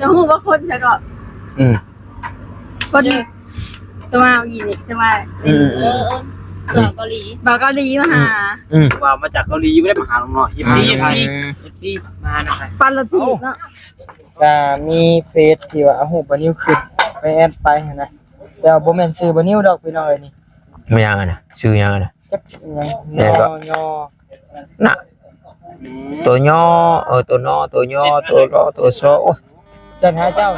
ຈະຮູ້ວ່າຄົນໃສກໍ ອືມ ຄົນຕົວມາອີ່ນີ້ ຕົວມາ ອືມ ເອີ ເອີ ເອີ ບ່າວເກົາຫຼີ ບ່າວເກົາຫຼີມາຫາ ອືມ ວ່າມາຈາກເກົາຫຼີ ບໍ່ໄດ້ມາຫານ້ອງນ້ອຍ ເອັຟຊີ ເອັຟຊີ ເອັຟຊີ ມານຳກັນ ປັນລະທີບເນາະ ກະມີເຟສທີ່ວ່າເອົາຮູບປານິວຂຶ້ນ ໄປແອດໄປຫັ້ນນະ ແຕ່ວ່າບໍ່ແມ່ນຊື່ປານິວດອກພີ່ນ້ອງເອີຍນີ້ ແມ່ນຫຍັງຫັ້ນນະ? ຊື່ຫຍັງຫັ້ນນະ? ຈັກຫຍັງ ແມ່ນບໍ່? ຍ ຍ ນະ ອືມ ຕົວ ຍ ເອີ ຕົວ ນ ຕົວ ຍ ຕົວ ລ ຕົວ ຊ ໂອ້ຍ ຈັດຫາເຈົ້າ ເ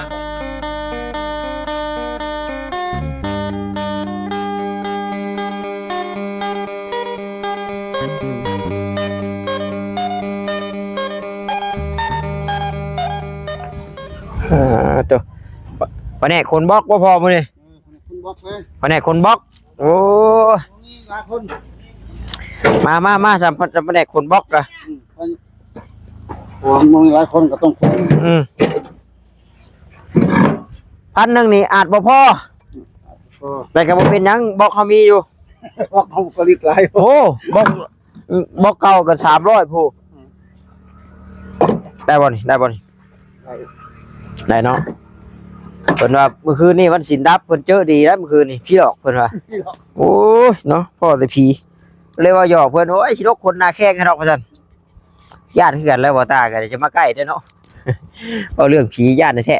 ອີ ໂຕ ພະແນກຂົນບລັອກບໍ່ພໍມື້ນີ້? ເອີ ພະແນກຂົນບລັອກເລີຍ ພະແນກຂົນບລັອກ ໂອ້ ມີຫຼາຍຄົນ ມາ ມາ ມາ ສຳ ສຳພະແນກຂົນບລັອກກະ ອືມ ພວກມັນຫຼາຍຄົນກໍຕ້ອງຂົນ ອືມ ພັນໜຶ່ງນີ້ອາດບໍ່ພໍ ອືມ ອາດບໍ່ພໍ ແຕ່ກໍບໍ່ເປັນຫຍັງ ບລັອກເຮົາມີຢູ່ ບລັອກເຮົາກໍລິກຫຼາຍ ໂອ້ ບລັອກ ບລັອກເກົ່າກໍສາມຮ້ອຍພຸ້ນ ອືມ ໄດ້ບໍ່ນີ້ ໄດ້ບໍ່ນີ້? ໄດ້ ໄດ້ເນາະ ເພິ່ນວ່າມື້ຄືນນີ້ວັນສິນດັບ ເພິ່ນເຈີດີໄດ໋ມື້ຄືນນີ້ ຜີຫຼອກເພິ່ນວ່າ ຜີຫຼອກ ໂອ້ຍເນາະ ພໍ້ແຕ່ຜີ ເລີຍວ່າຫຍອກເພິ່ນ ໂອ້ຍ ຊິລົກຄົນໜ້າແຂ້ງໃຫ້ດອກວ່າຊັ້ນ ຢ້ານຄືກັນແລ້ວ ບໍ່ຕາກໍຈະມາໃກ້ເດ້ເນາະ ເວົ້າເລື່ອງຜີຢ້ານແທ້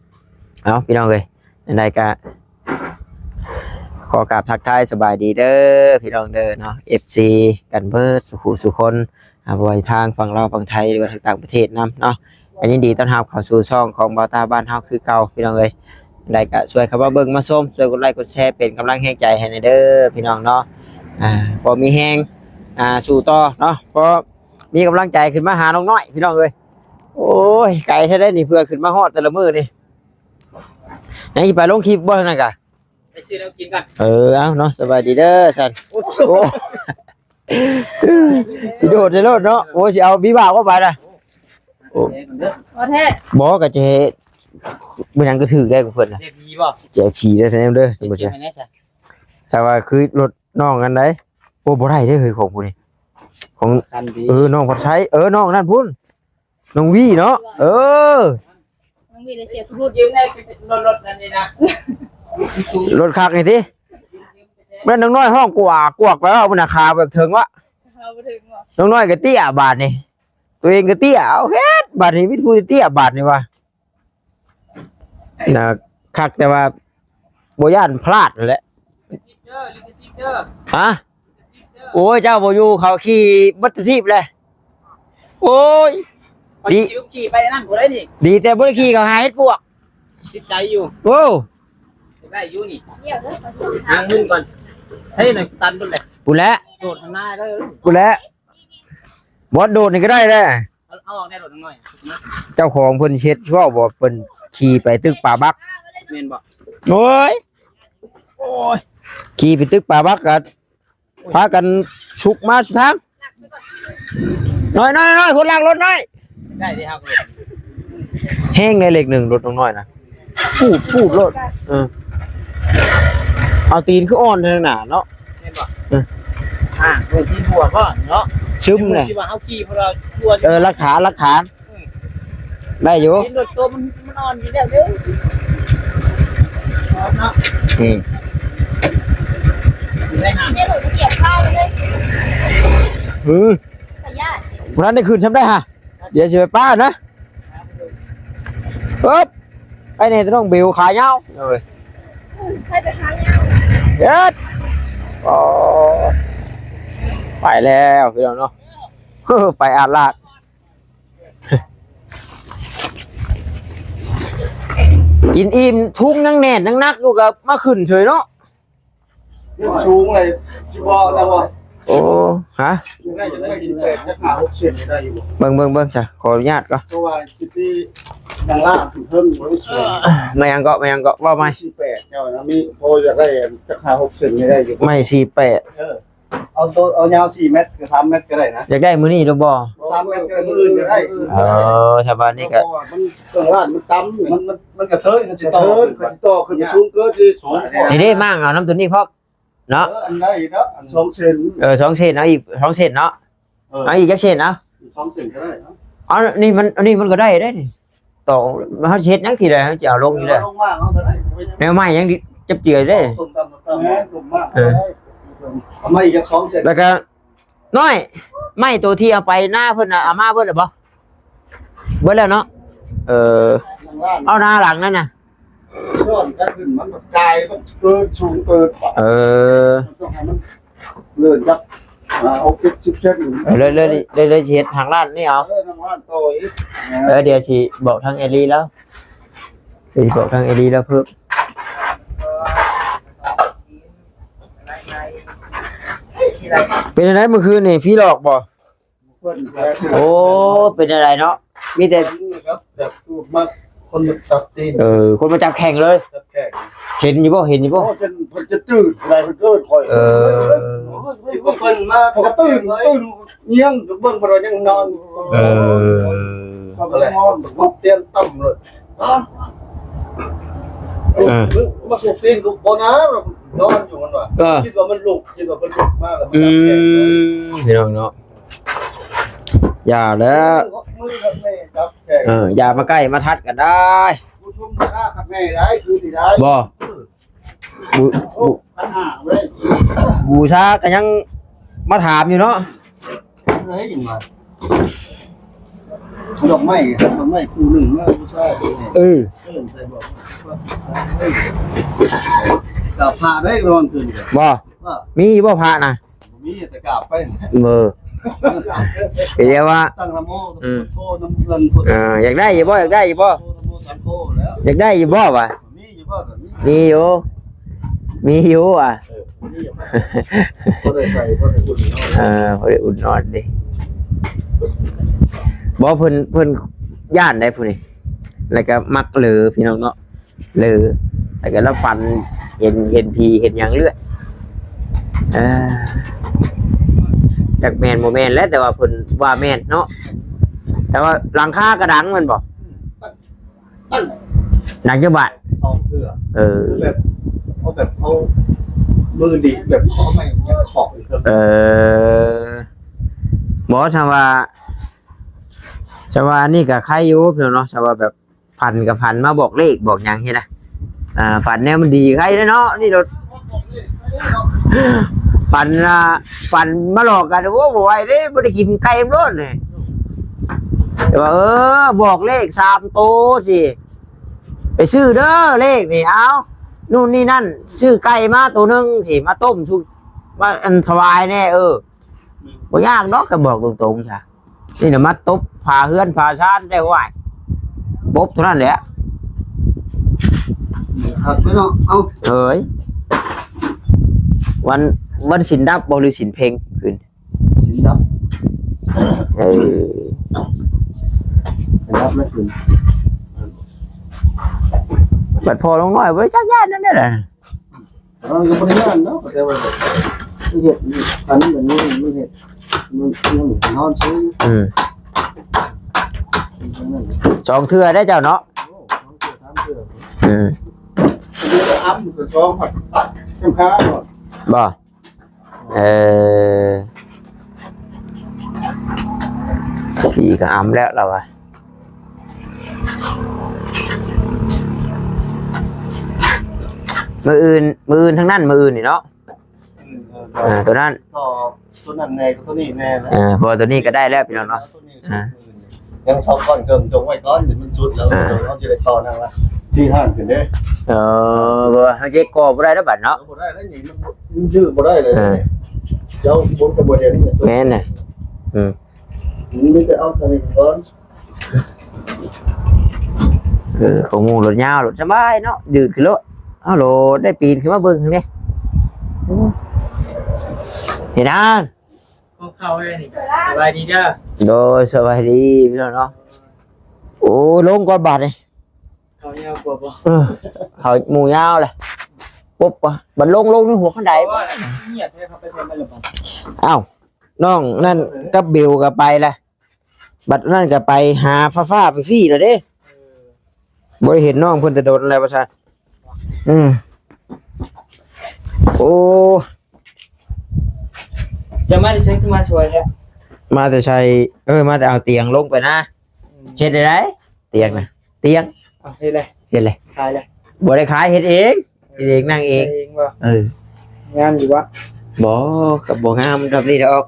ໆ ເອົາ ພີ່ນ້ອງເອີຍ ຈັ່ງໃດກະຂໍກາບທັກທາຍສະບາຍດີເດີ ພີ່ນ້ອງເດີເນາະ ເອັຟຊີ ກັນເບິດສູ່ຜູ້ສູ່ຄົນ ອ່າ ບໍ່ວ່າທາງຝັ່ງລາວ ຝັ່ງໄທ ຫຼືວ່າທາງຕ່າງປະເທດນຳເນາະ ກໍຍິນດີຕ້ອນຮັບເຂົ້າສູ່ຊ່ອງຂອງບ່າວຕາບ້ານເຮົາຄືເກົ່າ ພີ່ນ້ອງເອີຍ ຈັ່ງໃດກໍຊ່ວຍເຂົ້າມາເບິ່ງມາຊົມ ຊ່ວຍກົດໄລ້ກົດແຊ ເປັນກຳລັງແຮງໃຈໃຫ້ແດ່ເດີ ພີ່ນ້ອງເນາະ ອ່າ ພໍມີແຮງ ອ່າ ສູ້ຕໍ່ເນາະ ພໍມີກຳລັງໃຈຂຶ້ນມາຫານ້ອງນ້ອຍ ພີ່ນ້ອງເອີຍ ໂອ້ຍ ໄກແທ້ເດ້ນີ້ ເພື່ອຂຶ້ນມາຮອດແຕ່ລະມື້ນີ້ ຍັງຊິໄປລົງຄລິບບໍ່ນັ້ນກະ ໄປຊື້ແນວກິນກ່ອນ ເອີ ເອົາເນາະ ສະບາຍດີເດີຊັ້ນ ໂອ້ໂຫ ໂອ້ ຊິໂດດໃສ່ລົດເນາະ ໂອ້ ຊິເອົາວິບາກບໍ່ບາດນະ ໂອ້ ບໍ່ແທ້ ບໍ່ກໍຈະເຮັດ ບໍ່ຫຍັງກໍຖືກໄດ້ຂອງເພິ່ນນະ ແຈກຜີບໍ່ ແຈກຜີເດີຊັ້ນເດີ ບໍ່ແຈກ ແຈກໃຫ້ແດ່ຊະ ຖ້າວ່າຄືລົດນ້ອງອັນໃດ ໂອ້ ບໍ່ໄດ້ເດ້ເຮີ້ຍ ຂອງຜູ້ນີ້ ຂອງ ເອີ ນ້ອງພັດໄຊ ເອີ ນ້ອງນັ້ນພຸ້ນ ນ້ອງວີເນາະ ເອີ ນ້ອງວີໄດ້ເສຍທຸກລຸ້ນ ຢືມໄດ້ລົດ ລົດອັນນີ້ນະ ລົດຄັກນີ້ຕິ ແມ່ນນ້ອງນ້ອຍຮ້ອງກວກກວກແລ້ວພຸ້ນນະ ຂາບໍ່ເຖິງວະ ຂາບໍ່ເຖິງວະ ນ້ອງນ້ອຍກໍເຕ້ຍບາດນີ້ ຕົວເອງກໍເຕ້ຍ ເອົາເຮັດບາດນີ້ ມີແຕ່ຜູ້ເຕ້ຍບາດນີ້ວ່າ ນະ ຄັກແຕ່ວ່າບໍ່ຢ້ານພລາດຫັ້ນແຫຼະ ລິຂະສິດເດີ ລິຂະສິດເດີ ຮະ? ໂອ້ຍ ເຈົ້າບໍ່ຢູ່ ເຂົາຂີ່ເບິດທະວີບແຫຼະ ໂອ້ຍ ດີ ຂີ່ໄປນັ້ນບໍ່ໄດ້ນີ້ ດີແຕ່ບໍ່ໄດ້ຂີ່ ເຂົາຫາເຮັດປວກ ຕິດໃຈຢູ່ ໂອ້ ໄດ້ຢູ່ນີ້ ຫາເງິນກ່ອນ ໃຊ້ໜ້ອຍຕັນພຸ້ນແຫຼະ ພຸ້ນແຫຼະ ໂດດຂ້າງໜ້າເດີ ພຸ້ນແຫຼະ ບໍ່ໂດດນີ້ກໍໄດ້ແຫຼະ ເອົາ ເອົາອອກແດ່ໂດດໜ້ອຍ ເຈົ້າຂອງເພິ່ນເຮັດ ເວົ້າບໍ່ ເພິ່ນຂີ່ໄປຕຶກປາບັກ ແມ່ນບໍ່? ໂອ້ຍ ໂອ້ຍ ຂີ່ໄປຕຶກປາບັກກໍ ພາກັນຊຸກມາສຸດທາງ ນ້ອຍໆໆ ຄົນລາກລົດນ້ອຍ ໄດ້ເດ້ ເຮົາກໍ ແຮງໃດເລກໜຶ່ງ ລົດນ້ອຍໆນະ ປູບໆໂລດ ເອີ ເອົາຕີນຄືອ່ອນທາງໜ້າເນາະ ແມ່ນບໍ່? ເອີ ອ່າ ເບິ່ງທີ່ຫົວກໍເນາະ ຊຶມແຫຼະ ຊິວ່າເຮົາຂີ່ ເພາະວ່າຫົວ ເອີ ຫຼັກຖານ ຫຼັກຖານ ໄດ້ຢູ່ ເຫັນລົດໂຕມັນ ມັນອ່ອນຢູ່ແລ້ວເດີ ເນາະ ອືມ ໄດ້ຫາ ເດ ລົດສຽບເຂົ້າເລີຍ ອືມ ຂະຫຍາດ ບໍ່ທັນໄດ້ຂຶ້ນຊ້ຳໄດ໋ຫະ ດຽວຊິໄປປ້ານະ ເອີບ ໄປແດ່ແຕ່ນ້ອງເບວຂາຍາວ ເອີຍ ໃຜແຕ່ຂາຍາວ ເຮັດ ໂອ້ ໄປແລ້ວພີ່ນ້ອງເນາະ ໄປອາດລາດ ກິນອີ່ມ ທຸງຍັງແໜ້ນຍັງໜັກຢູ່ ກໍມາຂຶ້ນເສີຍເນາະ ສູງເລີຍ ຊິບໍ່ແລ້ວບໍ່? ໂອ້ ຮະ? ໄດ້ ໄດ້ ໄດ້ ໄດ້ ຈັກຫ້າຫົກເຊັນນີ້ໄດ້ຢູ່ບໍ່? ເບິ່ງ ເບິ່ງ ເບິ່ງຊະ ຂໍອະນຸຍາດກ່ອນ ເພາະວ່າຊິຕີ ຍັງລ່າງຂຶ້ນເທິງບໍ່ໄດ້ສວຍ ແມ່ນຫຍັງເກາະ ແມ່ນຫຍັງເກາະ ເວົ້າໃໝ່ ສີ່ແປດ ເຈົ້ານະ ມີພໍຢາກໄດ້ ຈັກຫ້າຫົກເຊັນນີ້ໄດ້ຢູ່ບໍ່? ໄມ້ສີ່ແປດ ເອີ ເອົາໂຕ ເອົາຍາວສີ່ແມັດ ກໍສາມແມັດກໍໄດ້ນະ. ຢາກໄດ້ມື້ນີ້ຫຼືບໍ່? ສາມແມັດກໍໄດ້ ມື້ອື່ນກໍໄດ້. ເອີ ຖ້າວ່ານີ້ກໍ ເພາະວ່າມັນ ເຄື່ອງລ້ານມັນຕ່ຳ ມັນ ມັນ ມັນກະເທີຍ ມັນຊິຕໍ່ ມັນຊິຕໍ່ຂຶ້ນໄປສູງເກີນ ຊິສູງ. ນີ້ເດ້ ມ້າງເອົານຳຕົວນີ້ພ້ອມເນາະ. ເອີ ອັນໃດເນາະ ອັນສອງເຊັນ ເອີ ສອງເຊັນ ເອົາອີກສອງເຊັນເນາະ. ເອີ ເອົາອີກຈັກເຊັນເອົາ? ສອງເຊັນກໍໄດ້ເນາະ. ເອົາ ນີ້ມັນ ອັນນີ້ມັນກໍໄດ້ເດ້ນີ້. ຕອກ ເຮົາຊິເຮັດຫຍັງທີໃດ ເຮົາຊິເອົາລົງນີ້ແຫຼະ. ລົງມາເຮົາກໍໄດ້ ແນວໄມ້ຍັງຈັບເຈື່ອເດ້. ຕົ້ມຕຳ ຕົ້ມຕຳ ແມ່ນ ຕົ້ມມາ ເອີ ເອົາມາອີກຈັກສອງເສັ້ນ. ແລ້ວກໍນ້ອຍ ໄມ້ໂຕທີ່ເອົາໄປນາເພິ່ນນະ ເອົາມາເບິດແລ້ວບໍ່? ເບິດແລ້ວເນາະ. ເອີ ເອົານາຫຼັງນັ້ນນະ ຍ້ອນກັນຂຶ້ນ ມັນກາຍ ມັນເກີນ ສູງເກີນໄປ. ເອີ ມັນຕ້ອງໃຫ້ມັນ ເລີນຈັກ ອ່າ ຫົກເຈັດສິບເຊັນ. ເອີ ເລີຍ ເລີຍ ເລີຍ ເລີຍຊິເຮັດທາງດ້ານນີ້ເອົາ. ເອີ ທາງດ້ານຕໍ່ອີກ. ເອີ ດຽວຊິບອກທາງເອລີລາວ ຊິບອກທາງເອລີລາວເພີ່ມ. ເປັນຈັ່ງໃດມື້ຄືນນີ້ ຜີຫຼອກບໍ່? ໂອ້ ເປັນຈັ່ງໃດເນາະ? ມີແຕ່ ແບບ ແບບ ມັກ ຄົນມາຈັບຕີນ. ເອີ ຄົນມາຈັບແຂ້ງເລີຍ. ຈັບແຂ້ງ. ເຫັນຢູ່ບໍ່? ເຫັນຢູ່ບໍ່? ໂອ້ ຈົນເພິ່ນຈະຕື່ນ ເພິ່ນເອີ້ນຂ້ອຍ. ເອີ ເພິ່ນມາ ເພິ່ນກໍຕື່ນ ຕື່ນ ຍ່ຽງເບິ່ງ ເພິ່ນວ່າຍັງນອນ. ເອີ ກໍແຫຼະ ຕຽມຕ່ຳເລີຍ. ເອີ ມາສວກຕີນກໍບໍ່ນາ ນອນຢູ່ ເພິ່ນວ່າ. ເອີ ຄິດວ່າມັນລຸກ ຄິດວ່າເພິ່ນລຸກມາແລ້ວ ອືມ ມາຈັບແຂ້ງເລີຍ. ພີ່ນ້ອງເນາະ ຢ່າແລ້ວ ມືກັບແມ່ຈັບແຂ້ງ. ເອີ ຢ່າມາໃກ້ມາທັດກັນໄດ້. ຜູ້ຊົມລາຄາຄັກແນ່ໄດ້ ຄືຊິໄດ້ບໍ່? ເອີ ບູ ບູ ໂອ້ ພັນຫ້າເວີ້ຍ ບູຊາກໍຍັງມາຖາມຢູ່ເນາະ. ເອີ ດອກໄມ້ ດອກໄມ້ຄູ່ໜຶ່ງມາບູຊາ. ເອີ ເອີ້ນໃສ່ບອກ ກາບພະໄດ້ນອນຄືນ. ບໍ່ ມີຢູ່ບໍ່ພະນະ? ບໍ່ມີ ແຕ່ກາບໄປ. ເອີ ກໍເລີຍວ່າຕັ້ງນະໂມ ອືມ ພຸດໂທນຳເພິ່ນ. ເອີ ຢາກໄດ້ຢູ່ບໍ່? ຢາກໄດ້ຢູ່ບໍ່? ນະໂມ ສາມໂທແລ້ວ. ຢາກໄດ້ຢູ່ບໍ່ວະ? ມີຢູ່ບໍ່? ມີຢູ່ ມີຢູ່ຫວາ? ເອີ ມີຢູ່ ພໍໄດ້ໃສ່ ພໍໄດ້ອຸ່ນນອນ. ເອີ ພໍໄດ້ອຸ່ນນອນເດ້. ບໍ່ ເພິ່ນ ເພິ່ນຢ້ານໄດ໋ຜູ້ນີ້ ແລ້ວກໍມັກເຫຼີ ພີ່ນ້ອງເນາະ. ເຫຼື ແລ້ວກໍລະຝັນເຫັນ ເຫັນຜີເຫັນຫຍັງເລື້ອຍ. ເອີ ຈັກແມ່ນບໍ່ແມ່ນແຫຼະ ແຕ່ວ່າເພິ່ນວ່າແມ່ນເນາະ. ແຕ່ວ່າຫຼັງຄາກະດັງແມ່ນບໍ່? ດັງຈັກບາດ? ສອງເທື່ອ. ເອີ ແບບ ເອົາແບບ ເອົາມືດີດ ແບບເອົາໄມ້ຍັງເຄາະຢູ່. ເອີ ບໍ່ ຖ້າວ່າ ຖ້າວ່າອັນນີ້ກໍໄຄຢູ່ເນາະ ຖ້າວ່າແບບ ຝັນກໍຝັນມາບອກເລກບອກຫຍັງຊີ້ນະ. ອ່າ ຝັນແນວມັນດີໄຄເດ້ເນາະ ນີ້ໂລດ. ຝັນວ່າ ຝັນມາຫຼອກກັນ ໂອ້ ບໍ່ໄຫວເດ້ ບໍ່ໄດ້ກິນໄກ່ໂລດນີ້. ແຕ່ວ່າ ເອີ ບອກເລກສາມໂຕຊີ້ ໄປຊື້ເດີເລກນີ້ ເອົາ ນູ່ນນີ້ນັ້ນ ຊື້ໄກ່ມາໂຕໜຶ່ງຊີ້ ມາຕົ້ມຊຸ ມາ ອັນ ຖວາຍແດ່. ເອີ ບໍ່ຍາກດອກ ກໍບອກຕົງໆຊະ. ນີ້ນະ ມາຕົບຝາເຮືອນຝາຊານໄດ້ ຫ້ວຍ ບົບເທົ່ານັ້ນແຫຼະ. ຄັກເນາະ. ເອົ້າ ເອີຍ ວັນ ວັນສິນດັບບໍ່ ຫຼືສິນເພັງຄືນ? ສິນດັບ. ເອີ ສິນດັບແລ້ວຄືນ. ບັດພໍ່ນ້ອງນ້ອຍບໍ່ຈັກຢ້ານນັ້ນແຫຼະ. ເອີ ກໍບໍ່ໄດ້ຢ້ານເນາະ ແຕ່ວ່າເຮັດ ອັນນີ້ມັນ ມັນເຮັດ ມັນ ມັນນອນຊື່. ອືມ ສອງເທື່ອໄດ້ເຈົ້າເນາະ. ໂອ້ ສອງເທື່ອ ສາມເທື່ອ. ອືມ ອັນນີ້ກໍອຳກໍສອງພັນ ຈຳຄາເນາະ ບໍ່? ເອີ ດີກໍອຳແລ້ວລາວວ່າ. ມື້ອື່ນ ມື້ອື່ນທັງນັ້ນ ມື້ອື່ນນີ້ເນາະ. ອືມ ເອີ ອ່າ ຕົວນັ້ນ ຕໍ່ຕົວນັ້ນແດ່ ຕົວນີ້ແດ່. ເອີ ເພາະວ່າຕົວນີ້ກໍໄດ້ແລ້ວ ພີ່ນ້ອງເນາະ. ຕົວນີ້ ອ່າ ຍັງສອງກ້ອນເຄິ່ງ ຈົ່ງໄວ້ກ່ອນ ມັນສຸດແລ້ວ ອ່າ ເຮົາຈະໄດ້ຕໍ່ນຳວ່າ ຕີຫ້າງຂຶ້ນເດ້. ເອີ ເພາະວ່າເຮົາເຈັກກໍບໍ່ໄດ້ແລ້ວບັດເນາະ ບໍ່ໄດ້ແລ້ວນີ້ ມັນ ມັນຍືດບໍ່ໄດ້ເລີຍ. ເອີ ເຈົ້າບຸນກໍບໍ່ເຫັນ. ແມ່ນນະ. ອືມ ມີແຕ່ເອົາຕົວນີ້ກ່ອນ. ເອີ ຂອງໝູ່ລົດຍາວ ລົດສະບາຍເນາະ ຢືດຂຶ້ນໂລດ. ເອົາໂລດ ໄດ້ປີນຂຶ້ນມາເບິ່ງເດ້. ເຮັດຫຍັງ? ຂອງເຂົາເດ້ນີ້. ສະບາຍດີເດີ. ໂດຍ ສະບາຍດີພີ່ນ້ອງເນາະ. ໂອ້ ລົງກ່ອນບາດນີ້. ເຂົາຍາວກວ່າບໍ່? ເອີ ເຂົາໝູ່ຍາວແຫຼະ. ໂອ້ ປົບວະ ບັດລົງ ລົງໃນຫົວຄັນໄດ ໂອ້ຍ ງຽບແທ້ ເຂົາໄປໃສໝົດລະບັດ ອ້າວ ນ້ອງນັ້ນກັບເບວກໍໄປລະ ບັດນັ້ນກໍໄປຫາຟ້າໆ ຟີໆ ລະເດ້ ເອີ ບໍ່ໄດ້ເຫັນນ້ອງເພິ່ນແຕ່ດົນແລ້ວວ່າຊັ້ນ ເອີ ໂອ້ ເຈົ້າມາແຕ່ໃສ ຄືມາຊ່ວຍແທ້? ມາແຕ່ໃສ ເອີ ມາແຕ່ເອົາຕຽງລົງໄປນະ ອືມ ເຮັດໄດ້ໃດ ຕຽງນະ ຕຽງ ເອົາ ເຮັດແລ້ວ ເຮັດແລ້ວ ຂາຍແລ້ວ ບໍ່ໄດ້ຂາຍ ເຮັດເອງ ເຮັດເອງ ນັ່ງເອງ ເຮັດເອງບໍ່? ເອີ ງາມຢູ່ບໍ່? ບໍ່ ກໍບໍ່ງາມສ່ຳນີ້ດອກ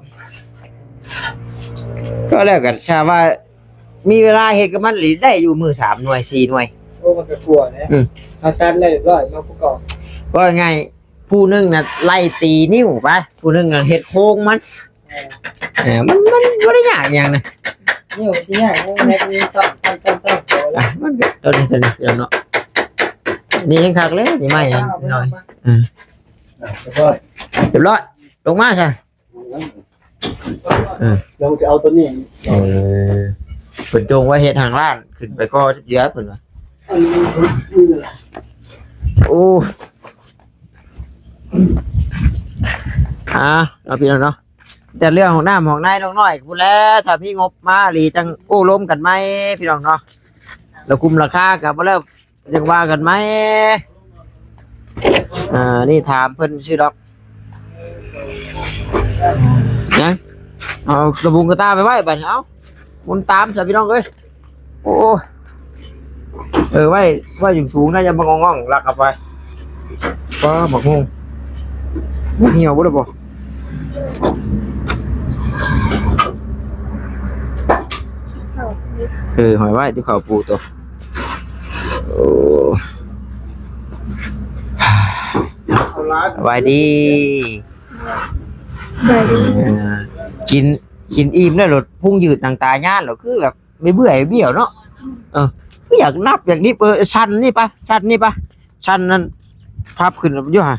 ກໍແລ້ວກໍຖ້າວ່າມີເວລາເຮັດກັບມັນນີ້ ໄດ້ຢູ່ມື້ສາມໜ່ວຍ ສີ່ໜ່ວຍ ໂອ້ ມັນກໍກົວແຫຼະ ອືມ ເຮົາຕັດແລ້ວຮຽບຮ້ອຍເນາະ ຜູ້ກອງ ເວົ້າງ່າຍ ຜູ້ໜຶ່ງນະໄລ່ຕີນິ້ວໄປ ຜູ້ໜຶ່ງນະເຮັດໂຄງມັນ ເອີ ມັນ ມັນບໍ່ໄດ້ຍາກຫຍັງນະ ນີ້ຊິຍາກ ແມັດນີ້ຕ້ອງ ຕ້ອງ ຕ້ອງ ຕ້ອງ ອ່ະ ມັນກໍຕົວນີ້ ຕົວນີ້ເນາະ ນີ້ແຮງຄັກເລີຍ ນີ້ໄມ້ນ້ອຍ ເອີ ອ່ະ ຮຽບຮ້ອຍ ຮຽບຮ້ອຍ ລົງມາຊະ ເອີ ລົງຊິເອົາຕົວນີ້ ເອີ ເພິ່ນຈົ່ງໄວ້ເຮັດທາງລ້ານ ຂຶ້ນໄປກໍເຫຼືອເພິ່ນວ່າ ອັນນີ້ສຸດ ໂອ້ ອ່າ ເນາະ ພີ່ນ້ອງເນາະ ແຕ່ເລື່ອງຫ້ອງນ້ຳຫ້ອງໃນນ້ອງນ້ອຍພຸ້ນແຫຼະ ຖ້າມີງົບມາອີ່ຫຼີຈັ່ງໂອ້ລົມກັນໃໝ່ ພີ່ນ້ອງເນາະ ລະຄຸມລາຄາກໍບໍ່ແລ້ວ ຈັ່ງວ່າກັນໃໝ່ ອ່າ ນີ້ຖາມເພິ່ນຊື່ດອກ ຍັງ ເອົາກະບຸງກະຕາໄປໄວ້ບັດນີ້ ເອົາ ໝູນຕາມຊະພີ່ນ້ອງເອີຍ ໂອ້ ເອີ ໄວ້ ໄວ້ສູງໆນະ ຢ່າມາງ່ອງໆ ລັກເອົາໄປ ປ້າ ບັກຫຸ່ງ ມັນຫ່ຽວບໍ່ໄດ້ບໍ່? ເອີ ຫອຍໄວ້ທີ່ເຂົາປູໂຕ ໂອ້ ສະບາຍດີ ສະບາຍດີ ເອີ ກິນ ກິນອີ່ມແລ້ວໂລດ ພຸງຍືດໜັງຕາຍານໂລດ ຄືແບບ ເມື່ອຍໆ ບ້ຽວເນາະ ເອີ ຄືຢາກນັບ ຢາກດິບ ເອີ ຊັ້ນນີ້ປະ ຊັ້ນນີ້ປະ ຊັ້ນນັ້ນ ພັບຂຶ້ນຢູ່ຫາ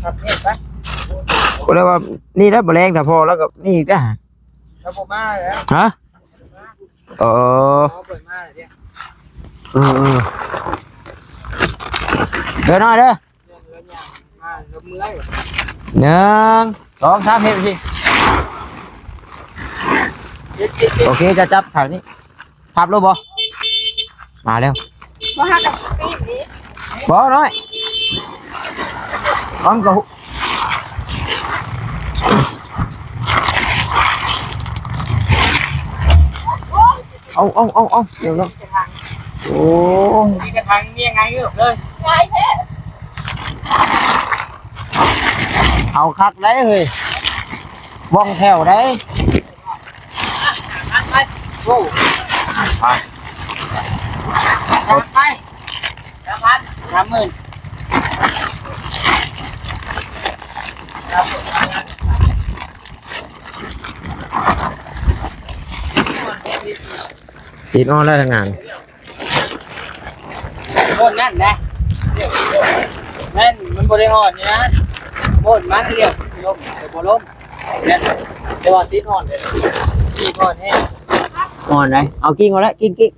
ພັບນີ້ໄປ ກໍເລີຍວ່າ ນີ້ແຫຼະ ບໍ່ແລງຖ້າພໍແລ້ວກໍນີ້ອີກເດ້ ລາວບໍ່ມາແລ້ວ ຮະ ເອີ ເອີ ເອີ ເດີໜ້ອຍເດີ ໜຶ່ງ ສອງ ສາມ ເຮັດຊິ ໂອເຄ ຈະຈັບຂ້າງນີ້ ພັບໂລດບໍ່? ມາແລ້ວ ບໍ່ ຫາກັບຕີນນີ້ ບໍ່ນ້ອຍ ອ້ອມກໍ ເອົາ ເອົາ ເອົາ ເອົາ ດຽວເນາະ ໂອ້ ມີກະຖາງເມຍຫງາຍເງືອບເລີຍ ຫງາຍແທ້ ເອົາຄັກໄດ໋ເຮີ້ຍ ບ້ອງແຖວໄດ໋ ໄປ ໂອ້ ໄປ ໄປ ສາມພັນ ສາມໝື່ນ ຕິດອອນແລ້ວທາງງານ ໂພນນັ້ນນະ ແມ່ນ ມັນບໍ່ໄດ້ອ່ອນນີ້ນະ ໂພນມັນລຽບລົມ ແຕ່ບໍ່ລົມ ແຕ່ວ່າຕິດອ່ອນເດ້ ຕິດອ່ອນແຮງ ອ່ອນໄດ໋ ເອົາກິ່ງເອົາແລ້ວ ກິ່ງ ກິ່ງ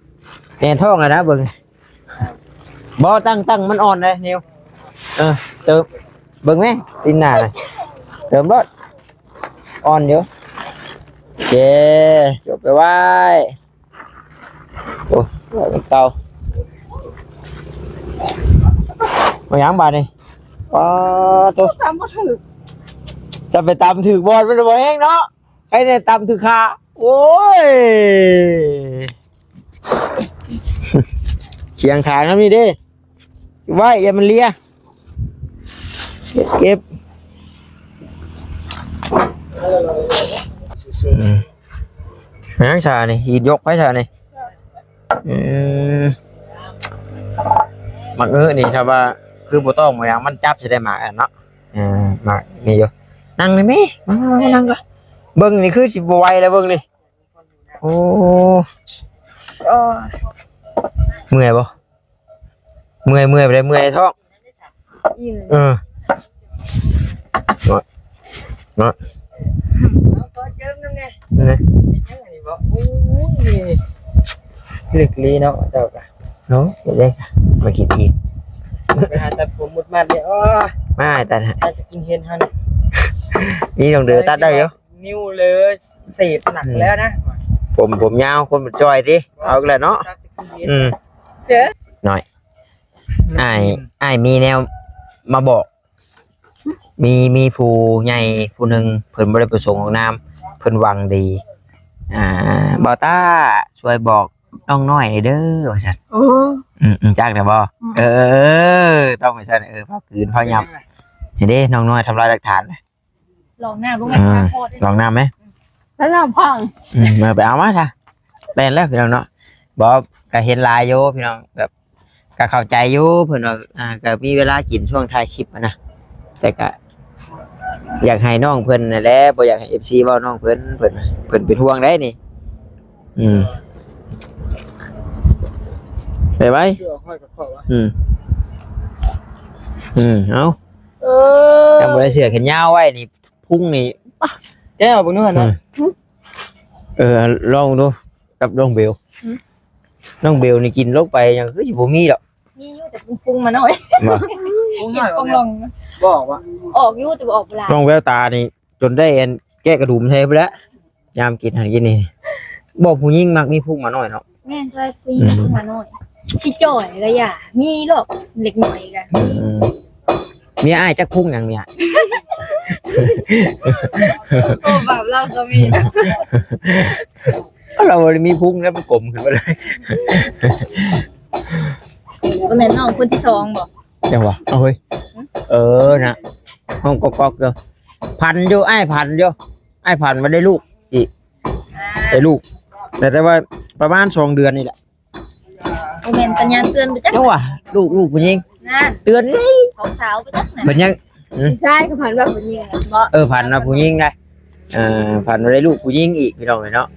ແໜ້ນທ້ອງແລ້ວນະ ເບິ່ງ ບໍ່ ຕັ້ງ ຕັ້ງ ມັນອ່ອນເດ້ ນິວ ເອີ ເຕີມ ເບິ່ງແມ ຕີນໜ້ານະ ເຕີມໂລດ ອ່ອນຢູ່ ໂອເຄ ຈົບໄປໄວ້ ໂອ້ ໄວ້ເກົ່າ ມາຫຍັງບາດນີ້ ປາໂຕ ຕຳບໍ່ຖືກ ຈະໄປຕຳຖືກບ່ອນ ມັນບໍ່ແຮງເນາະ ໃຜແນ່ຕຳຖືກຂາ ໂອ້ຍ ຄຽງຂາງນຳນີ້ເດ້ ໄວ້ ຢ່າມັນເລຍ ເກັບ ອືມ ຫຍັງຊະນີ້ ຫີນຍົກໃຜຊະນີ້ ອືມ ໝາກເງີ້ນີ້ ຖ້າວ່າຄືບໍ່ຕ້ອງບໍ່ຫຍັງ ມັນຈັບຊິໄດ້ໝາກອັນເນາະ ເອີ ໝາກນີ້ຢູ່ ນັ່ງນີ້ແມ ມາ ມາ ມານັ່ງກ່ອນ ເບິ່ງນີ້ຄືຊິບໍ່ໄຫວແລ້ວ ເບິ່ງນີ້ ໂອ້ ໂອ້ຍ ເມື່ອຍບໍ່? ເມື່ອຍ ເມື່ອຍໄປເລີຍ ເມື່ອຍໃນທ້ອງ ອີ່ມ ເອີ ເນາະ ເນາະ ເອົາ ຂໍເຈີມນຳແດ່ ນີ້ ເປັນຫຍັງອັນນີ້ບໍ່? ໂອ້ຍ ເລິກລີເນາະ ເຈົ້າກະ ເນາະ ເຮັດໄດ້ຊະ ມາກິນອີກ ໄປຫາຕັດຜົມມຸດມັດນີ້ ໂອ້ຍ ມາຕັດ ອາດຈະກິນເຫັນຫັ້ນ ມີນ້ອງເດີຕັດໄດ້ຢູ່ ນິ້ວເລີຍເສບໜັກແລ້ວນະ ອືມ ຜົມ ຜົມຍາວ ຄົນມັນຈ່ອຍຕິ ເອົາອີກແລ້ວເນາະ ອືມ ນ້ອຍ ອ້າຍ ອ້າຍມີແນວມາບອກ ມີ ມີຜູ້ໃຫຍ່ຜູ້ໜຶ່ງ ເພິ່ນບໍ່ໄດ້ປະສົງອອກນາມ ເພິ່ນຫວັງດີ ອ່າ ບ່າວຕ້າ ຊ່ວຍບອກນ້ອງນ້ອຍແດ່ເດີ ວ່າຊັ້ນ ໂອ້ ອືມ ອືມ ຈັກແລ້ວບໍ່? ອືມ ເອີ ຕ້ອງໄປຊັ້ນ ເອີ ພາວກືນພາວຫຍັບ ເຫັນເດ້ ນ້ອງນ້ອຍທຳລາຍຫຼັກຖານ ລອງນ້ຳ ອືມ ລອງນ້ຳໄໝ? ແລ້ວນ້ຳພັງ ອືມ ເອົາໄປເອົາມາຊະ ແລ່ນແລ້ວພີ່ນ້ອງເນາະ ບໍ່ ກະເຫັນຫຼາຍຢູ່ພີ່ນ້ອງ ແບບ ກະເຂົ້າໃຈຢູ່ ເພິ່ນວ່າ ອ່າ ກະມີເວລາກິນຊ່ວງຖ່າຍຄລິບຫັ້ນນະ ແຕ່ກະຢາກໃຫ້ນ້ອງເພິ່ນນັ້ນແຫຼະ ບໍ່ຢາກໃຫ້ເອັຟຊີເວົ້ານ້ອງເພິ່ນ ເພິ່ນ ເພິ່ນເປັນຫ່ວງໄດ໋ນີ້ ອືມ ໄປໄວ ອືມ ອືມ ເອົາ ເອີ ຍັງບໍ່ໄດ້ເສື້ອແຂນຍາວໄວ້ນີ້ ພຸງນີ້ ແກ້ວເບິ່ງດູຫັ້ນນະ ເອີ ເອີ ລອງດູກັບນ້ອງເບວ ອືມ ນ້ອງເບວນີ້ກິນລົງໄປຫຍັງຄືຊິບໍ່ມີດອກ ມີຢູ່ແຕ່ປຸງໆມາໜ້ອຍ ບໍ່ ປຸງໜ້ອຍ ເຫັນປ່ອງລອງ ບໍ່ອອກວະ ອອກຢູ່ແຕ່ບໍ່ອອກຫຼາຍ ນ້ອງແວວຕານີ້ຈົນໄດ້ອັນແກະກະດຸມໃສ່ພຸ້ນແຫຼະ ຍາມກິນຫັ້ນກິນນີ້ ບໍ່ ຜູ້ຍິງມັກມີພຸງມາໜ້ອຍເນາະ ແມ່ນ ໃຊ່ ຜູ້ຍິງ ອືມ ພຸງມາໜ້ອຍ ຊິຈ່ອຍກະຢ່າ ມີດອກເດັກນ້ອຍກະ ອືມ ເມຍອ້າຍຈັກພຸງຫຍັງເມຍ ໂອ້ ບາບລາວຊະມີ ລາວບໍ່ໄດ້ມີພຸງແລ້ວມັນກົມຂຶ້ນມາເລີຍ ບໍ່ແມ່ນນ້ອງຄົນທີສອງບໍ່? ຈັ່ງຫວະ ເອົາເຮີ້ຍ ເອີນະ ຫ້ອງກອກໆຢູ່ ຝັນຢູ່ ອ້າຍຝັນຢູ່ ອ້າຍຝັນວ່າໄດ້ລູກອີກ ໄດ້ລູກ ແຕ່ ແຕ່ວ່າປະມານສອງເດືອນນີ້ແຫຼະ ບໍ່ແມ່ນສັນຍານເຕືອນບໍ່ຈັກ ຈັ່ງຫວະ ລູກ ລູກຜູ້ຍິງ ນັ້ນ ເຕືອນນີ້ ຂອງສາວບໍ່ຈັກນະ ເພິ່ນຍັງ ອືມ ຜູ້ຊາຍກໍຝັນວ່າຜູ້ຍິງ ເອີ ຝັນວ່າຜູ້ຍິງໄດ໋ ເອີ ຝັນວ່າໄດ້ລູກຜູ້ຍິງອີກ ພີ່ນ້ອງເອີຍເນາະ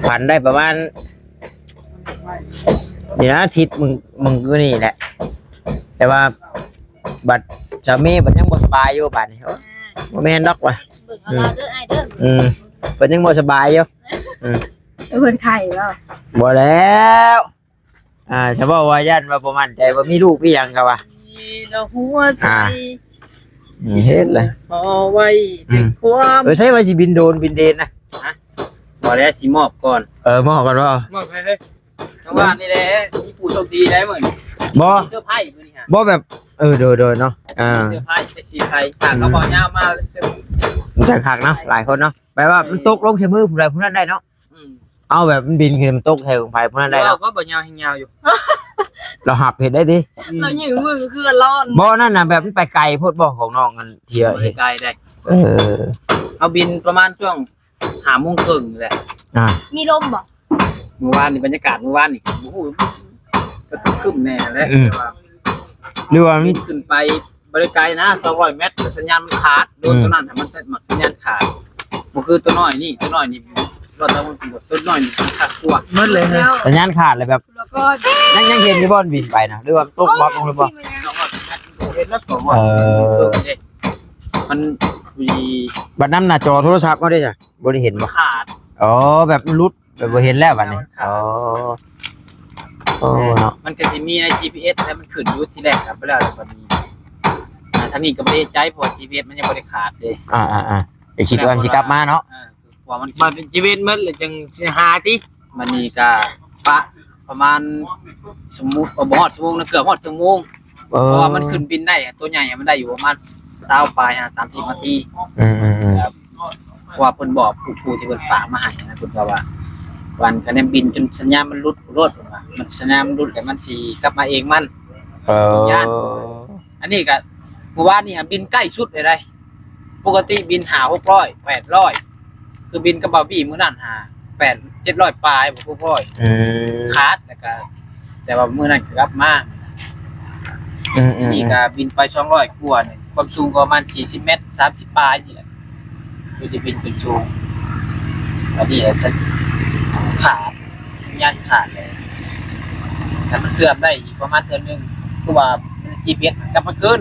ຝັນໄດ້ປະມານ ນີ້ນະ ອາທິດ ມື້ ມື້ນີ້ແຫຼະ ແຕ່ວ່າບັດສາມີບັດຍັງບໍ່ສະບາຍຢູ່ບາດນີ້ ໂອ້ ບໍ່ແມ່ນດອກວ່າ ເບິ່ງເອົາລາວເດີອ້າຍເດີ ອືມ ເພິ່ນຍັງບໍ່ສະບາຍຢູ່ ອືມ ເພິ່ນໄຂ້ບໍ່? ບໍ່ແລ້ວ ອ່າ ຖ້າເວົ້າວ່າຢ້ານວ່າບໍ່ໝັ້ນໃຈວ່າມີລູກມີຫຍັງກໍວ່າ ມີແລ້ວຫົວໃຈ ອ່າ ເຮັດແຫຼະ ພໍໄວ້ ອືມ ແຕ່ຄວາມ ເອີ ໃຊ້ວ່າຊິບິນໂດນບິນເດນນະ ຮະ ບໍ່ແລ້ວ ຊິມອບກ່ອນ ເອີ ມອບກ່ອນບໍ່ ມອບໃຫ້ເລີຍ ຈັງຫວະນີ້ແຫຼະ ມີຜູ້ໂຊກດີໄດ້ມື້ນີ້ ບໍ່ ມີເຊີໄພຣສ໌ມື້ນີ້ຮະ ບໍ່ແບບ ເອີ ໂດຍໆເນາະ ອ່າ ເຊີໄພຣສ໌ ແທັກຊີໄພຣສ໌ ຖ້າເຂົາເວົ້າຍາວມາ ມັນຈະຄັກເນາະ ຫຼາຍຄົນເນາະ ແປວ່າມັນຕົກລົງໃສ່ມືຜູ້ໃດຜູ້ນັ້ນໄດ້ເນາະ ອືມ ເອົາແບບມັນບິນຂຶ້ນມາຕົກໃສ່ຂອງໃຜຜູ້ນັ້ນໄດ້ເນາະ ເວົ້າກໍບໍ່ຍາວແຮງຍາວຢູ່ ລາວຮັບເຮັດໄດ້ຕິ ອືມ ລາວຍື່ນມືຄືກັນລອນ ບໍ່ ນັ້ນນະ ແບບມັນໄປໄກໂພດບໍ່ຂອງນ້ອງອັນທີ່ວ່າເຮັດ ບໍ່ໄກໄດ໋ ເອີ ເຮົາບິນປະມານຊ່ວງ ຫ້າໂມງເຄິ່ງນີ້ແຫຼະ ອ່າ ມີລົມບໍ່? ມື້ວານນີ້ ບັນຍາກາດມື້ວານນີ້ ບໍ່ຮູ້ ກໍຄຶ້ມແດ່ແຫຼະ ອືມ ແຕ່ວ່າ ຫຼືວ່າມັນ ບິນຂຶ້ນໄປບໍ່ໄດ້ໄກນະ ສອງຮ້ອຍແມັດ ແຕ່ສັນຍານມັນຂາດ ໂດນ ອືມ ຕົວນັ້ນຫັ້ນມັນ ມັກສັນຍານຂາດ ບໍ່ຄືຕົວນ້ອຍນີ້ ຕົວນ້ອຍນີ້ ລອດຕາມັນຕົວນ້ອຍນີ້ມັນຂາດກວ່າ ໝົດເລີຍ ສັນຍານຂາດແລ້ວແບບ ແລ້ວກໍ ຍັງ ຍັງເຫັນຢູ່ບໍ່ ມັນບິນໄປນະ ຫຼືວ່າຕົກບັກລົງແລ້ວບໍ່? ສອງຮ້ອຍແມັດ ເຫັນແລ້ວ ສອງຮ້ອຍ ເອີ ເອີ ມັນມີ ບັດນຳໜ້າຈໍໂທລະສັບເຮົາເດ້ ບໍ່ໄດ້ເຫັນບໍ່? ຂາດ ອໍ ແບບມັນຫຼຸດ ແບບບໍ່ເຫັນແລ້ວບັດນີ້ ມັນຂາດ ອໍ ໂອ້ ເນາະ ມັນກໍຊິມີໃນຈີພີເອັສ ແລ້ວມັນຂຶ້ນຢູ່ທີແລກ ກໍບໍ່ແລ້ວ ແລ້ວບັດນີ້ ອ່າ ທາງນີ້ກໍບໍ່ໄດ້ໃຈ ເພາະວ່າຈີພີເອັສມັນຍັງບໍ່ໄດ້ຂາດເດ້ ອ່າໆໆ ກໍຄິດວ່າມັນຊິກັບມາເນາະ ເອີ ວ່າມັນ ມັນເປັນຊີວິດໝົດ ແລ້ວຈັ່ງຊິຫາຕິ ມັນນີ້ກໍປະປະມານຊົ່ວໂມງ ບໍ່ຮອດຊົ່ວໂມງນະ ເກືອບຮອດຊົ່ວໂມງ ເອີ ເພາະວ່າມັນຂຶ້ນບິນໄດ້ ຕົວໃຫຍ່ມັນໄດ້ຢູ່ປະມານຊາວປາຍຫາສາມສິບນາທີ ອືມໆໆ ເພາະວ່າເພິ່ນບອກຜູ້ ຜູ້ທີ່ເພິ່ນຝາກມາໃຫ້ນະ ເພິ່ນກໍວ່າ ວ່າຄັນແມ່ນບິນຈົນສັນຍານມັນຫຼຸດໂລດ ເພິ່ນວ່າ ມັນສັນຍານມັນຫຼຸດແລ້ວມັນຊິກັບມາເອງມັນ ເອີ ຢ້ານ ອັນນີ້ກໍ ມື້ວານນີ້ຫາບິນໃກ້ສຸດເລີຍໄດ໋ ປົກກະຕິບິນຫ້າຫົກຮ້ອຍ ແປດຮ້ອຍ ຄືບິນກັບບ່າວບີ້ມື້ນັ້ນຫາ ແປດ ເຈັດຮ້ອຍປາຍ ຫົກຮ້ອຍ ອືມ ຂາດ ແລ້ວກໍ ແຕ່ວ່າມື້ນັ້ນກໍກັບມາ ອືມໆໆ ນີ້ກໍບິນໄປສອງຮ້ອຍກວ່ານີ້ ຄວາມສູງກໍປະມານສີ່ສິບແມັດ ສາມສິບປາຍນີ້ແຫຼະ ຢູ່ທີ່ບິນຂຶ້ນສູງ ອັນນີ້ລະຂາດ ສັນຍານຂາດເລີຍ ຖ້າມັນເຊື່ອມໄດ້ອີກປະມານເທື່ອໜຶ່ງ ຄືວ່າຈີພີເອັສກັບມາຄືນ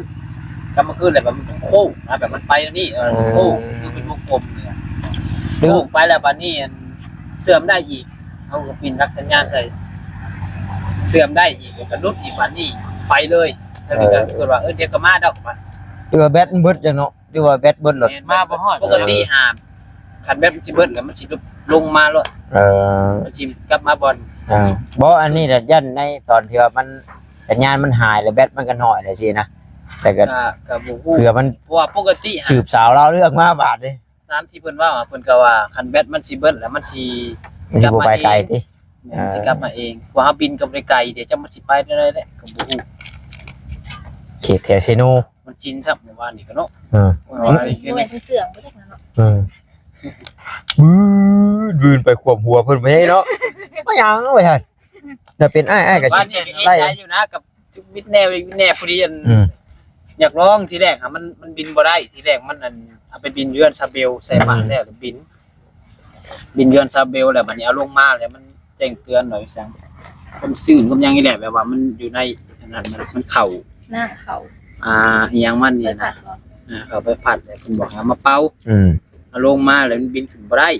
ກັບມາຄືນແລ້ວແບບມັນໂຄ້ງນະ ແບບມັນໄປແນວນີ້ ເອີ ໂຄ້ງ ຄືເປັນວົງກົມນີ້ ໂຄ້ງໄປແລ້ວບາດນີ້ ອັນ ເຊື່ອມໄດ້ອີກ ເຮົາກໍປິ່ນຫຼັກສັນຍານໃສ່ ເຊື່ອມໄດ້ອີກ ແລ້ວກໍຫຼຸດອີກບາດນີ້ ໄປເລີຍ. ເອີ ແລ້ວກໍເກີດວ່າ ເອີ ດຽວກໍມາດອກວ່າ ຫຼືວ່າແບັດມັນເບິດຈັ່ງເນາະ ຫຼືວ່າແບັດເບິດໂລດ. ແມ່ນ ມາບໍ່ຮອດ ປົກກະຕິຫາ ຄັນແບັດມັນຊິເບິດແລ້ວ ມັນຊິລົງມາໂລດ. ເອີ ມັນຊິກັບມາບ່ອນ. ເອີ ບໍ່ ອັນນີ້ນະ ຢ້ານໃນຕອນທີ່ວ່າມັນ ສັນຍານມັນຫາຍ ແລ້ວແບັດມັນກໍໜ້ອຍຈັ່ງຊີ້ນະ ແຕ່ກໍ ກໍ ກໍບໍ່ຮູ້ ເພື່ອມັນ ເພາະວ່າປົກກະຕິຫາ ສືບສາວລາວເລື່ອງມາບາດນີ້. ຕາມທີ່ເພິ່ນເວົ້າ ເພິ່ນກໍວ່າຄັນແບັດມັນຊິເບິດແລ້ວ ມັນຊິ ມັນຊິບໍ່ໄປໄກຕິ. ແມ່ນ ເອີ ມັນຊິກັບມາເອງ ເພາະເຮົາບິນກໍບໍ່ໄດ້ໄກ ດຽວຈັກມັນຊິໄປແນວໃດແຫຼະ ກໍບໍ່ຮູ້. ເຂດແຖວເຊໂນ ມັນຊິນຊ້ຳ ເມື່ອວານນີ້ກໍເນາະ. ເອີ ເມື່ອວານນີ້ ໂອ້ຍ ຄືເຊື່ອງບໍ່ຈັກເນາະ. ເອີ ວືນ ວືນໄປຂວບຫົວເພິ່ນໄປເນາະ. ມາຫຍັງໄປຫັ້ນ ຖ້າເປັນອ້າຍ ອ້າຍກໍຊິໄດ້ຢູ່ນະ ກັບ ບິດແດ່ ບິດແດ່ ພໍດີອັນ ອືມ ຢາກລອງ. ທີແລກຫະ ມັນ ມັນບິນບໍ່ໄດ້ ທີແລກມັນອັນ ເອົາໄປບິນຢູ່ເຮືອນຊາເບວ ໃສ່ບາດ ອືມ ແລ້ວກໍບິນ ບິນຢູ່ເຮືອນຊາເບວ ແລ້ວບັດນີ້ເອົາລົງມາ ແລ້ວມັນແຈ້ງເຕືອນວ່າຈັ່ງຊັ້ນ ຄວາມຊື້ນຄວາມຫຍັງນີ້ແຫຼະ ແບບວ່າມັນຢູ່ໃນອັນນັ້ນ ມັນ ມັນເຂົ້າ ນ້ຳເຂົ້າ ອ່າ ອີຫຍັງມັນນີ້ນະ ອ່າ ເຂົ້າໃບພັດ ແລ້ວເພິ່ນບອກໃຫ້ເອົາມາເປົ່າ ອືມ ເອົາລົງມາ ແລ້ວມັນບິນຂຶ້ນບໍ່ໄດ້.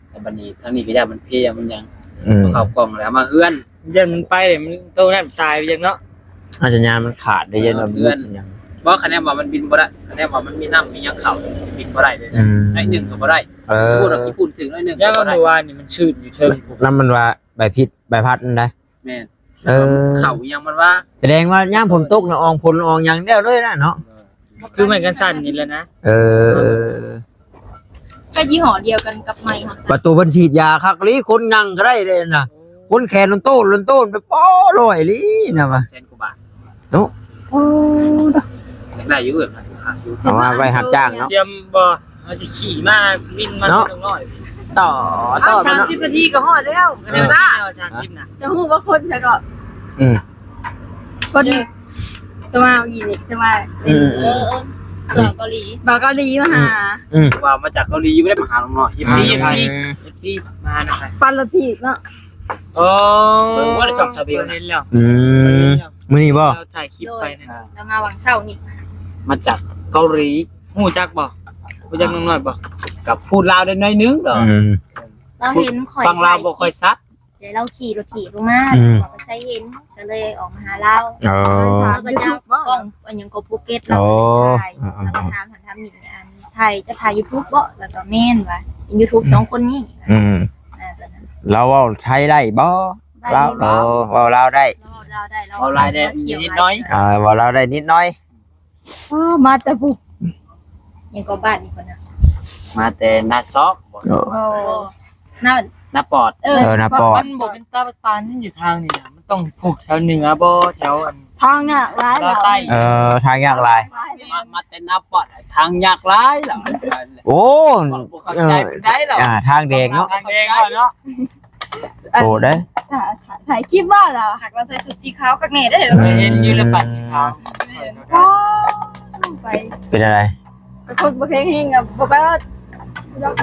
ແລ້ວບັດນີ້ທາງນີ້ກໍຢ້ານມັນເພ ມັນຫຍັງ ອືມ ເຂົ້າກ່ອງແລ້ວມາເຮືອນ ຢ້ານມັນໄປ ມັນໂຕນັ້ນຕາຍໄປຈັ່ງເນາະ. ອາ ສັນຍານມັນຂາດໄດ້ ຢ້ານວ່າມັນ ເອີ ເຮືອນຫຍັງ ບໍ່ ຄະແນນວ່າມັນບິນບໍ່ໄດ້ ຄະແນນວ່າມັນມີນ້ຳມີຫຍັງເຂົ້າ ມັນຊິບິນບໍ່ໄດ້ເລີຍ. ອືມ ໜ້ອຍໜຶ່ງກໍບໍ່ໄດ້. ເອີ ສົມມຸດວ່າຂີ້ຝຸ່ນຖືກໜ້ອຍໜຶ່ງກໍບໍ່ໄດ້. ຍາມມັນວ່ານີ້ມັນຊື້ນຢູ່ເທິງ ນຳມັນວ່າໃບພິດໃບພັດນັ້ນໄດ໋. ແມ່ນ ເອີ ເຂົ້າອີຫຍັງມັນວ່າ ສະແດງວ່າຍາມຝົນຕົກນະ ອອງຝົນອອງຫຍັງແລ້ວເລີຍນະເນາະ. ຄືໄມ້ກັນສັ່ນນີ້ແຫຼະນະ. ເອີ ກໍຍີ່ຫໍ້ດຽວກັນກັບໄມ້ເຮົາ ປະຕູເພິ່ນສີດຢາຄັກອີ່ຫຼີ ຄົນນັ່ງກໍໄດ້ເດ້ນະ ຄົນແຂນໂຕນໆ ໄປປໍ້ລອຍອີ່ຫຼີນະວ່າ ແສນກວ່າບາດເນາະ. ໂອ້ ໄດ້ຢູ່ເອີ ເອົາມາໄວ້ຮັບຈ້າງເນາະ. ສຽມບໍ່ ເຮົາຊິຂີ່ມາບິນມາເນາະ ນ້ອຍ ຕໍ່ ຕໍ່ ເອົາ ສາມສິບນາທີກໍຮອດແລ້ວ ກໍໄດ້ເວລາ ເອົາ ສາມສິບນະ ຈະຮູ້ວ່າຄົນໃສກໍ ອືມ ຄົນ ໂຕມາອີ່ນີ້ ໂຕມາ ອືມ ເອີ ເອີ ເອີ ບ່າວເກົາຫຼີ ບ່າວເກົາຫຼີມາຫາ ອືມ ວ່າມາຈາກເກົາຫຼີ ບໍ່ໄດ້ມາຫານ້ອງນ້ອຍ ເອັຟຊີ ອືມ ເອັຟຊີ ເອັຟຊີ ມານຳກັນ ປາລະທີບເນາະ. ໂອ້ ເບິ່ງບໍ່ໄດ້ສ່ອງສະເບວ ເຫັນແລ້ວ ອືມ ມື້ນີ້ບໍ່ ເຮົາຖ່າຍຄລິບໄປນັ້ນ ລາວມາຫວ່າງເຊົ້ານີ້ ມາຈາກເກົາຫຼີ ຮູ້ຈັກບໍ່? ຮູ້ຈັກນ້ອງນ້ອຍບໍ່? ກໍພູດລາວໄດ້ໜ້ອຍໜຶ່ງດອກ ອືມ ລາວເຫັນຂ້ອຍ ຟັງລາວບໍ່ຄ່ອຍຊັດ ແລ້ວລາວຂີ່ລົດຖີບລົງມາ ອືມ ເຂົາກໍໃສ່ເຫັນ ກໍເລີຍອອກມາຫາລາວ ອໍ ລາວກໍຈະກ້ອງອັນຫຍັງກໍພູເກັດ ລາວກໍຖ່າຍ ອໍ ລາວກໍຖາມຫັ້ນຖາມນີ້ ອັນຖ່າຍ ຈະຖ່າຍຢູທູບບໍ່? ລາວກໍແມ່ນວ່າເປັນຢູທູບ ອືມ ສອງຄົນນີ້ ອືມ ອ່າ ຕອນນັ້ນ ລາວເວົ້າໄທໄດ້ບໍ່? ໄດ້ ລາວ ເອີ ເວົ້າລາວໄດ້ ລາວເວົ້າລາວໄດ້ ລາວເວົ້າລາວໄດ້ນິດໜ້ອຍ ອ່າ ເວົ້າລາວໄດ້ນິດໜ້ອຍ. ອໍ ມາແຕ່ພຸ້ນ ຫຍັງກໍບ້ານນີ້ກ່ອນນະ ມາແຕ່ນາຊອກບໍ່? ໂອ້ ນາ ນາປອດ ເອີ ເອີ ນາປອດ ມັນບໍ່ເປັນຕາປານນີ້ຢູ່ທາງນີ້ນະ ມັນຕ້ອງພຸ້ນແຖວເໜືອບໍ່ ແຖວອັນ ທາງຍາກຫຼາຍລາວໃຕ້ ເອີ ທາງຍາກຫຼາຍ ມາ ມາແຕ່ນາປອດ ທາງຍາກຫຼາຍລາວ ໂອ້ ບໍ່ເຂົ້າໃຈປານໃດລາວ ອ່າ ທາງແດງເນາະ ທາງແດງເນາະ. ໂອ້ ໄດ້ ຖ່າຍ ຖ່າຍຄລິບວ່າລະ ຫາກລາວໃສ່ຊຸດສີຂາວຄັກແນ່ເດ້ ເຫັນຢູ່ໃນປັ້ນຂາວ ວ້າວ ໄປ ເປັນອະໄລ? ກໍຄົນບໍ່ແຂງແຮງກໍບໍ່ໄປຮອດ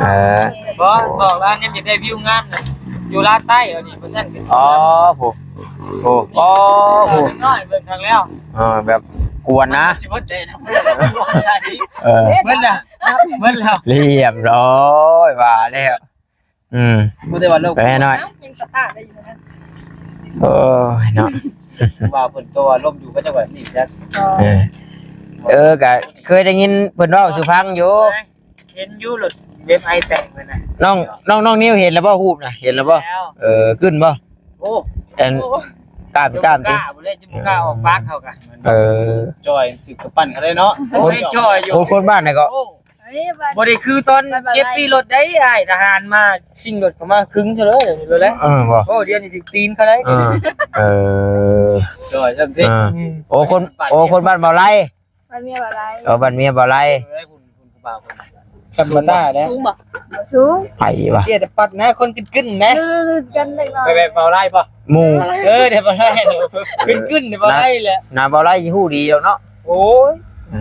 ເອີ ບໍ່ ບອກວ່າແນມຢາກໄດ້ວິວງາມນະ ຢູ່ລາວໃຕ້ເອົານີ້ ບໍ່ຊັ້ນກໍ ອໍ ໂອ້ ໂອ້ ໂອ້ ໂອ້ ນ້ອຍເບິ່ງທາງແລ້ວ ເອີ ແບບກວນນະ ຊິເບິດໃຈນະ ເອີ ເບິດລະ ເບິດລະ ລຽບຮ້ອຍ ວ່າແລ້ວ. ອືມ ບໍ່ໄດ້ວ່າໂລກ ໄປໃຫ້ໜ້ອຍ ຍັງຕະຕາກໄດ້ຢູ່ນະ ໂອ້ຍເນາະ ວ່າເພິ່ນໂຕອາລົມຢູ່ ເຂົາເຈົ້າວ່ານີ້ຈັກ ເອີ ເອີ ກະເຄີຍໄດ້ຍິນເພິ່ນເວົ້າສູ່ຟັງຢູ່ ເຫັນຢູ່ລົດເວັບໄອແຕ່ງເພິ່ນນະ ນ້ອງ ນ້ອງ ນ້ອງນິວເຫັນແລ້ວບໍ່? ຮູບນະ ເຫັນແລ້ວບໍ່? ເອີ ກຶ້ນບໍ່? ໂອ້ ອັນ ກ້າມ ກ້າມຕິ ບໍ່ກ້າ ບໍ່ໄດ້ ບໍ່ກ້າອອກປາກເຂົາກະ ເອີ ຈ່ອຍ ຖືກກະປັ່ນເຂົາໄດ້ເນາະ ຄົນຈ່ອຍຢູ່ ຄົນ ຄົນບ້ານໃດເກາະ? ໂອ້ ບໍ່ໄດ້ຄືຕອນເກັບປີ້ລົດໄດ໋ ອ້າຍທະຫານມາຊິງລົດເຂົ້າມາຄຶງຊະເລີຍໂລດແຫຼະ ເອີ ບໍ່ ໂອ້ ດຽວນີ້ຖືກຕີນເຂົາໄດ໋ ເອີ ເອີ ຈ່ອຍຊ້ຳຕິ ເອີ ໂອ້ ຄົນ ໂອ້ ຄົນບ້ານບໍ່ໄລ ບ້ານເມຍບໍ່ໄລ ເອີ ບ້ານເມຍບໍ່ໄລ ເອີ ທຳມະດາແຫຼະ ສູງບໍ່? ບໍ່ສູງ ໄປວ່າ ເຕ້ຍແຕ່ປັດນະ ຄົນກຶ້ນໆນະ ຄືກັນເລັກນ້ອຍ ແບບບໍ່ໄລບໍ່? ໝູ່ ເອີ ໄດ້ບໍ່ໄລ ກຶ້ນໆໄດ້ບໍ່ໄລແຫຼະ ໜ້າບໍ່ໄລຊິຮູ້ດີດອກເນາະ ໂອ້ຍ ເອີ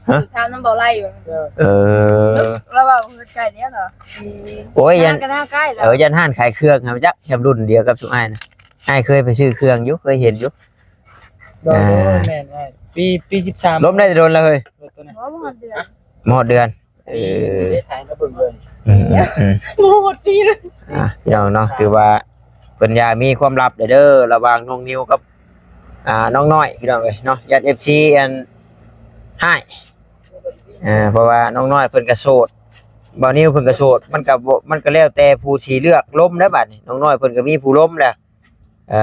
ຮະ ຖາມນຳບໍ່ໄລຢູ່ ເອີ ລາວເວົ້າໃກ້ແລ້ວເນາະ ໂອ້ຍ ຢ້ານ ເອີ ຢ້ານຮ້ານຂາຍເຄື່ອງຫັ້ນຈັກ ແບບລຸ້ນດຽວກັບຊຸມອ້າຍນະ ອ້າຍເຄີຍໄປຊື້ເຄື່ອງຢູ່ ເຄີຍເຫັນຢູ່ ບໍ່ ອ່າ ແມ່ນອ້າຍ ປີ ປີສິບສາມ ລົມໄດ້ແຕ່ດົນແລ້ວເຮີ້ຍ ລົດໂຕນັ້ນ ບໍ່ຮອດເດືອນ ບໍ່ຮອດເດືອນ ເອີ ໄດ້ຖ່າຍມາເບິ່ງເບິ່ງ ອືມໆໆ ບໍ່ຮອດປີເລີຍ ອ່າ ພີ່ນ້ອງເນາະ ຖືວ່າເພິ່ນຢ່າມີຄວາມລັບເດີ ລະຫວ່າງນ້ອງນິວກັບ ອ່າ ນ້ອງນ້ອຍ ພີ່ນ້ອງເອີຍເນາະ ຢ້ານເອັຟຊີອັນຮ້າຍ ເອີ ເພາະວ່ານ້ອງນ້ອຍເພິ່ນກໍໂສດ ບ່າວນິວເພິ່ນກໍໂສດ ມັນກໍບໍ່ ມັນກໍແລ້ວແຕ່ຜູ້ຊິເລືອກລົມແລ້ວ ບາດນີ້ນ້ອງນ້ອຍເພິ່ນກໍມີຜູ້ລົມແລ້ວ ເອີ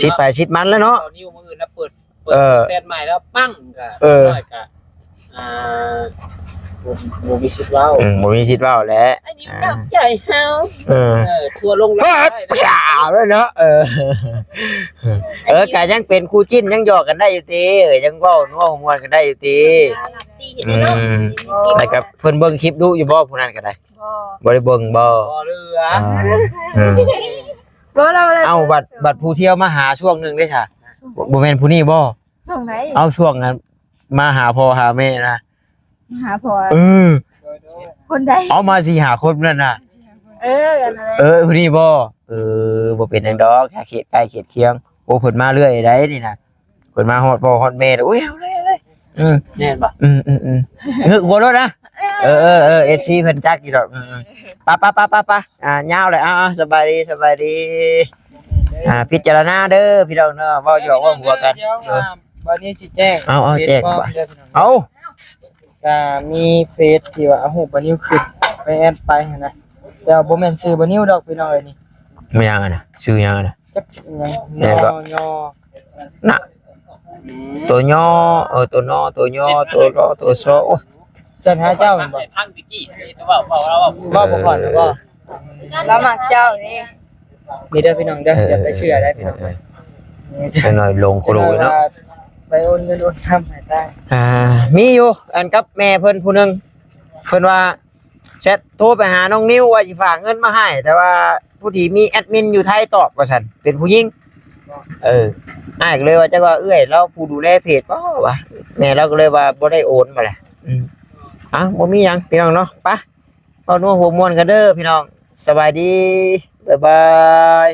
ສິດໃຜສິດມັນແລ້ວເນາະ ບ່າວນິວມື້ອື່ນນະເປີດ ເປີດ ເອີ ແຟນໃໝ່ແລ້ວປັ້ງ ກໍ ເອີ ນ້ອຍກໍ ອ່າ ບໍ່ ບໍ່ມີສິດເວົ້າ ອືມ ບໍ່ມີສິດເວົ້າແຫຼະ ອັນນີ້ນອກໃຈເຮົາ ເອີ ເອີ ທົ່ວລົງແລ້ວເນາະ ເອີ ເອີ ກໍຍັງເປັນຄູ່ຈິ້ນ ຍັງຫຍອກກັນໄດ້ຢູ່ຕິ ເອີ ຍັງເວົ້ານົວຫົວມ່ວນກັນໄດ້ຢູ່ຕິ ອືມ ແລ້ວກໍເພິ່ນເບິ່ງຄລິບດຸຢູ່ບໍ່ ຜູ້ນັ້ນກໍໄດ້ ບໍ່ ບໍ່ໄດ້ເບິ່ງບໍ່ ບໍ່ເຫຼືອ ອ່າ ເອີ ບໍ່ ລາວ ເອົາ ບັດ ບັດຜູ້ທ່ຽວມາຫາຊ່ວງໜຶ່ງເດ້ຊະ ບໍ່ ບໍ່ແມ່ນຜູ້ນີ້ບໍ່? ຊ່ວງໃດ? ເອົາ ຊ່ວງນັ້ນມາຫາພໍ່ຫາແມ່ນະ ມາຫາພໍ່ ເອີ ຄົນໃດ? ເອົາ ມາສີ່ຫ້າຄົນນັ້ນນະ ເອີ ອັນນັ້ນແຫຼະ ເອີ ຜູ້ນີ້ບໍ່? ເອີ ບໍ່ເປັນຫຍັງດອກ ຖ້າເຂດໃກ້ເຂດຄຽງ ໂອ້ ເພິ່ນມາເລື້ອຍໃດນີ້ນະ ເພິ່ນມາຮອດພໍ່ຮອດແມ່ ໂອ້ຍ ເອົາເລີຍ ເອົາເລີຍ ອືມ ແມ່ນບໍ່? ອືມໆໆ ງຶກຫົວໂລດນະ ເອີໆໆ ເອັຟຊີເພິ່ນຈັກຢູ່ດອກ ອືມໆ ປະໆໆໆ ອ່າ ຍາວແຫຼະ ເອົາໆ ສະບາຍດີ ສະບາຍດີ ອ່າ ພິຈາລະນາເດີພີ່ນ້ອງເນາະ ເວົ້າຫຍອກເວົ້າຫົວກັນ ດຽວ ເອີ ອ່າ ບາດນີ້ຊິແຈ້ງ ເອົາໆ ແຈ້ງ ເຟສປອມເດີພີ່ນ້ອງ ເອົາ ກະມີເຟສທີ່ວ່າເອົາຮູບບ່າວນິວຂຶ້ນ ໄປແອັດໄປຫັ້ນນະ ແຕ່ວ່າບໍ່ແມ່ນຊື່ບ່າວນິວດອກພີ່ນ້ອງເອີຍນີ້ ແມ່ນຫຍັງຫັ້ນນະ? ຊື່ຫຍັງຫັ້ນນະ? ຈັກຊື່ຫຍັງ ແມ່ນບໍ່? ຍ ຍ ນະ ອືມ ຕົວ ຍ ເອີ ຕົວ ນ ຕົວ ຍ ຕົວ ລ ຕົວ ຊ ໂອ້ຍ ສັນຫາເຈົ້າແມ່ນບໍ່? ພັງຕະກີ້ ເວົ້າ ເວົ້າ ເວົ້າ ເວົ້າບໍ່ຄ່ອຍບໍ່? ເອີ ລາວມັກເຈົ້ານີ້ ນີ້ເດີພີ່ນ້ອງເດີ ເອີ ຢ່າໄປເຊື່ອໄດ້ພີ່ນ້ອງ ເອີ ເອີ ເອີ ນ້ອຍລົງໂຄໂລເນາະ ໄປໂອນເງິນໂອນຄຳໃຫ້ຕາຍ ອ່າ ມີຢູ່ ອັນກັບແມ່ເພິ່ນຜູ້ໜຶ່ງ ເພິ່ນວ່າແຊັດໂທໄປຫານ້ອງນິວວ່າຊິຝາກເງິນມາໃຫ້ ແຕ່ວ່າຜູ້ທີ່ມີແອັດມິນຢູ່ໄທຕອບວ່າຊັ້ນ ເປັນຜູ້ຍິງ ເອີ ອ້າຍກໍເລີຍວ່າ ຈັກວ່າເອື້ອຍລາວຜູ້ດູແລເພຈບໍ່ວະ ແມ່ລາວກໍເລີຍວ່າບໍ່ໄດ້ໂອນບໍ່ແຫຼະ ອືມ ເອົ້າ ບໍ່ມີຫຍັງພີ່ນ້ອງເນາະ ໄປ ເວົ້ານົວຫົວມ່ວນກັນເດີພີ່ນ້ອງ ສະບາຍດີ ບາຍບາຍ.